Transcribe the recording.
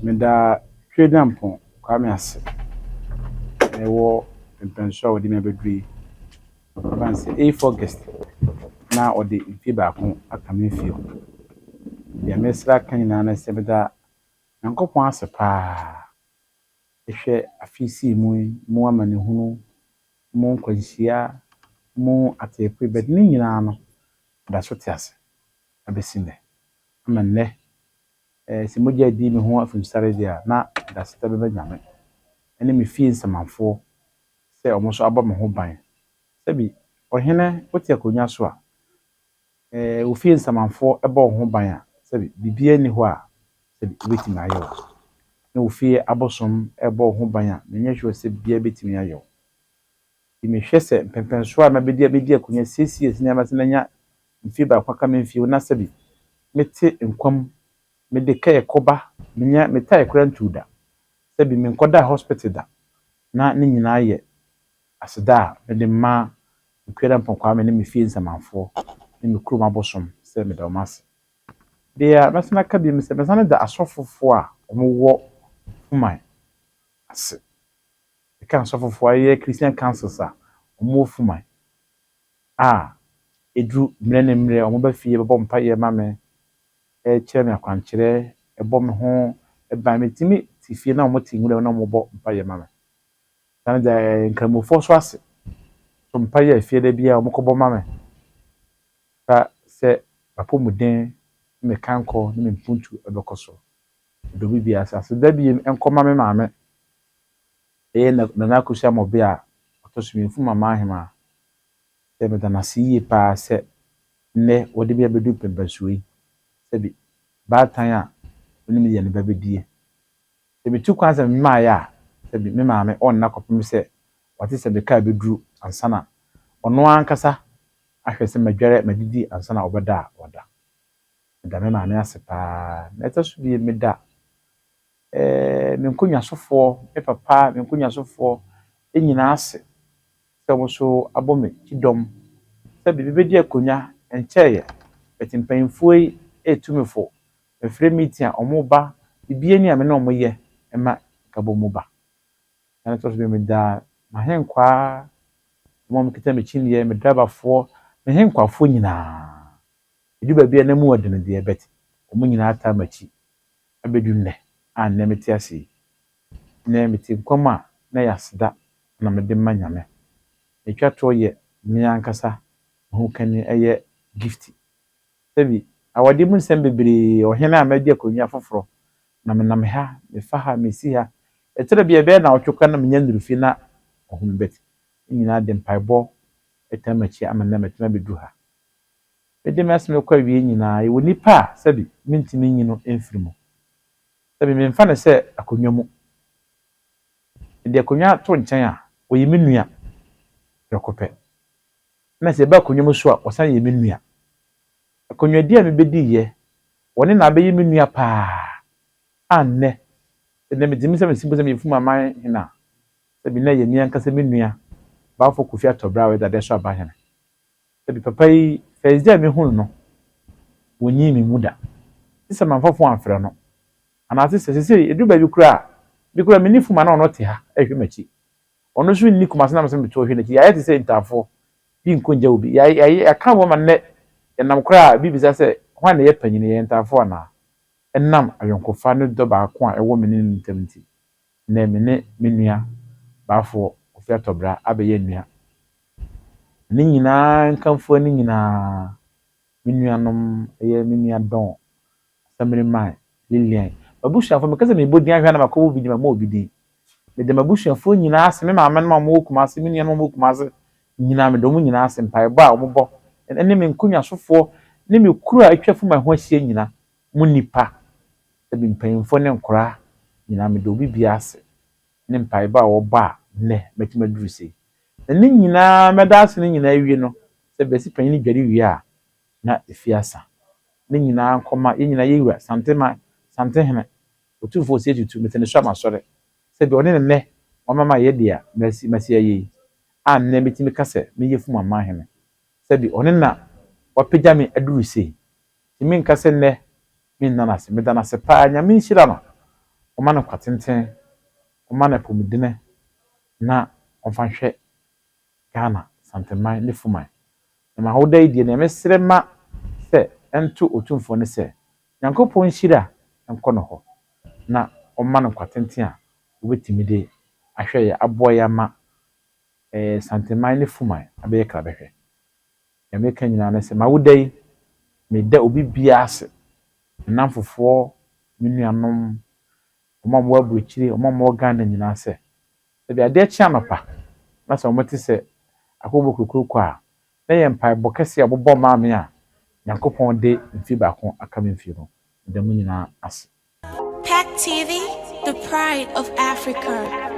Meda Tweduampɔn Kwame ase wɔ mpɛnsoɔ a ɔde me abɛduru yi. Ɛsiane sɛ 8th August na ɔde mfeɛ baako aka me mfeɛ ho. Deɛ mesrɛ aka nyinaa ne sɛ meda Nyankopɔn ase paa. Ehwɛ afe sii mu yi, mu amanehunu, mu nkwanhyia, mu ateetee, but ne nyinaa no, meda so te ase abɛsi nnɛ. Ama nnɛ, sɛ mogya adi me ho afimsare deɛ a, na meda ase bɛma Nyame ne me fie nsamanfoɔ sɛ wɔn nso abɔ me ho ban. Sɛbi, ɔhene wote akonnwa so a, wo fie nsamanfoɔ bɔ wo ho ban a, sɛbi biribiara nni hɔ a sɛbi wobɛtumi ayɛ wo. Na wo fie abosom bɔ wo ho ban a, menyɛ sure sɛ biribiara bɛtumi ayɛ wo. Nti mehwɛ sɛ mpɛmpɛnsoɔ a mabɛdi abɛdi akonnwa siesie nneɛma sɛ manya mfeɛ baako aka me mfeɛ ho na sɛbi mete nkwa mu, mede kaa kɔba, menya me tyre koraa ntuu da. Sɛbi menkɔdaa hospital da. Na ne nyinaa yɛ aseda a mede ma Tweduampɔn Kwame ne me fie nsamanfoɔ ne me kurom abosom sɛ meda wɔn ase. Deɛ mɛsan aka bio ne sɛ mɛsan da asɔfofoɔ a wɔwɔ Fuman ase. Meka asɔfofoɔ a ɛyɛ Christian councils a wɔwɔ Fuman a ɛduru mmerɛ ne mmerɛ wɔba fie bɛbɔ mpaeɛ ma me, kyerɛ me akwankyerɛ, bɔ me ho ban. Metumi te fie na wɔte nwura mu na wɔbɔ mpaeɛ ma me. Sane da nkramofoɔ nso ase. So mpaeɛ a efie da biara wɔkɔbɔ ma me. Fa sɛ m'apɔmuden ne me kankɔ ne me mpuntu bɛkɔ so. Meda obi biara ase. Aseda bio nkɔma me maame, ɛyɛ Nana Akosua Mɔbe a ɔtɔ so mmienu, Mama Ahemaa. Sɛ meda no ase yie paa sɛ nnɛ wɔde me abɛdu mpɛmpɛnsoɔ yi. Sɛbi baatan a ɔne me yɛ ne ba bɛdie. Sɛ metu kwan sɛ memaeɛ a, sɛbi me maame ɔnna kɔpem sɛ wate sɛ me kaa bɛduru ansa na ɔno ankasa ahwɛ sɛ madware madidi ansa na ɔbɛda a wada. Meda me maame ase paa. Na ɛtɔ so bio, meda me nkonnwasofoɔ, me papa, me nkonnwasofoɔ nyinaa ase sɛ wɔn nso abɔ me kyidɔm. Sɛbi mebɛdi akonnwa nkyɛeɛ, but mpanyinfoɔ yi etu me fo. Mefrɛ meeting a wɔba, biribiara ni a me ne wɔn yɛ ma nkabom ba. Na ɛtɔ so bio, meda m'ahenkwaa, wɔn a wɔkita me kyiniiɛ, me driverfoɔ, me henkwafoɔ nyinaa. Ɛdu baabi a na mu yɛ den deɛ, but wɔn nyinaa taa m'akyi abɛdu nnɛ a nnɛ mete ase yi. Nnɛ mete nkwa mu a na ɛyɛ aseda na mede ma Nyame. Etwa toɔ yɛ me ankasa me ho kani ɛyɛ Gift. Sɛbi awadeɛ mu nsɛm bebree, ɔhene a madi akonnwa foforɔ na menam ha, mefa ha, mesi ha. Ɛtɔ da bi a ɛbɛyɛ nnawɔtwe koraa na menya nnuru fie na ɔhu me, but ne nyinaa de mpaebɔ taa m'akyi ama nnɛ matumi abɛduru ha. Mede m'asɛm rekɔ awie nyinaa, yɛwɔ nipa a sɛbi mentumi nyi no mfiri mu. Sɛbi memfa no sɛ akonnwa mu. Mede akonnwa to nkyɛn a, ɔyɛ me nua prɛko pɛ. Na sɛ ɛba akonnwa mu so a, ɔsan yɛ me nua. Akonnwadi a mebɛdiiɛ, wɔne na abɛyɛ me nua paa a nnɛ, nnɛ metumi sɛ mesi mpo sɛ meyɛ Fuman hene a, sɛbi na ɛyɛ me ankasa me nua Bafo Kofi Atɔbra a ɔyɛ Dadeɛ so Abahene. Sɛbi papa yi, first day a mehuu no, wonyii me mu da. Gye sɛ mamfa phone amfrɛ no. Anaasɛ sɛ seesei ɛduru baabi koraa a, bi koraa menni phone ma na ɔno te ha ɛrehwɛ m'akyi. Ɔno nso nni Kumase na mesɛ mete hɔ hwɛ n'akyi. Yɛayɛ te sɛ ntaafoɔ. Bi nkɔ ngya obi. Yɛaka wɔ ma nnɛ yɛnam koraa a bi bisa sɛ hwan na ɛyɛ panyin, yɛyɛ ntaafoɔ anaa? Ɛnam ayɔnkofa ne dɔ baako a ɛwɔ me ne no ntam nti, nnɛ me ne me nua Baafoɔ Kofi Atɔbra abɛyɛ nua. Ne nyinaa nkamfoɔ ne nyinaa, me nuanom ɛyɛ me nua Dɔn, Asamiriman, Lilian. M'abusuafoɔ, meka sɛ mebɔ din ahwɛ na makɔbɔ obi din, mabɔ obi din. Meda m'abusuafoɔ nyinaa ase, me maame nom a wɔwɔ Kumase, me nuanom a wɔwɔ Kumase nyinaa, meda wɔn nyinaa ase. Mpaebɔ a wɔbɔ ne me nkonnwasofoɔ ne me kuro a atwa Fuman ho ahyia nyinaa, mu nnipa, sɛbi mpanyinfoɔ ne nkoraa nyinaa, meda obi biara ase ne mpaebɔ a wɔbɔ a nnɛ mɛtumi aduru sei. Na ne nyinaa mɛda ase ne nyinaa awie no, sɛ bɛsi panyin dware wie a, na efi asa. Ne nyinaa nkɔma yɛn nyinaa yɛwura Santema Santehene Otumfoɔ Osei Tutu, mete ne so a masɔre. Sɛbi ɔne ne nnɛ wama ma yɛ deɛ masi masi ayɛ yi a nnɛ metumi ka sɛ meyɛ Fuman hene. Sɛbi ɔne na wapagya me aduru sei. Nti menka sɛ nnɛ menna n'ase. Meda n'ase paa. Nyame nhyira no. Ɔmma no nkwa tenten, ɔmma no apɔmudene na ɔmfa nhwɛ Ghana, Santeman ne Fuman. Na m'awoda yi deɛ, nea mesrɛ ma sɛ ɛnto Otumfoɔ ne sɛ, Nyankopɔn nhyira nkɔ no hɔ na ɔmma no nkwa tenten a obetumi de ahwɛ yɛ aboa yɛ ama Santeman ne Fuman abɛyɛ krabɛhwɛ. Nea meka nyinaa ne sɛ, m'awoda yi, meda obi biara ase. Me nnamfofoɔ, me nuanom, wɔn a wɔwɔ aburokyire, wɔn a wɔwɔ Ghana nyinaa sɛ, sɛbi adeɛ kye anɔpa na sɛ wɔte sɛ akokɔ kokuroko a, na yɛ mpaebɔ kɛseɛ a wɔbɔ maa me a Nyankopɔn de mfe baako aka me mfie no, meda mo nyinaa ase. Pack TV, the pride of Africa.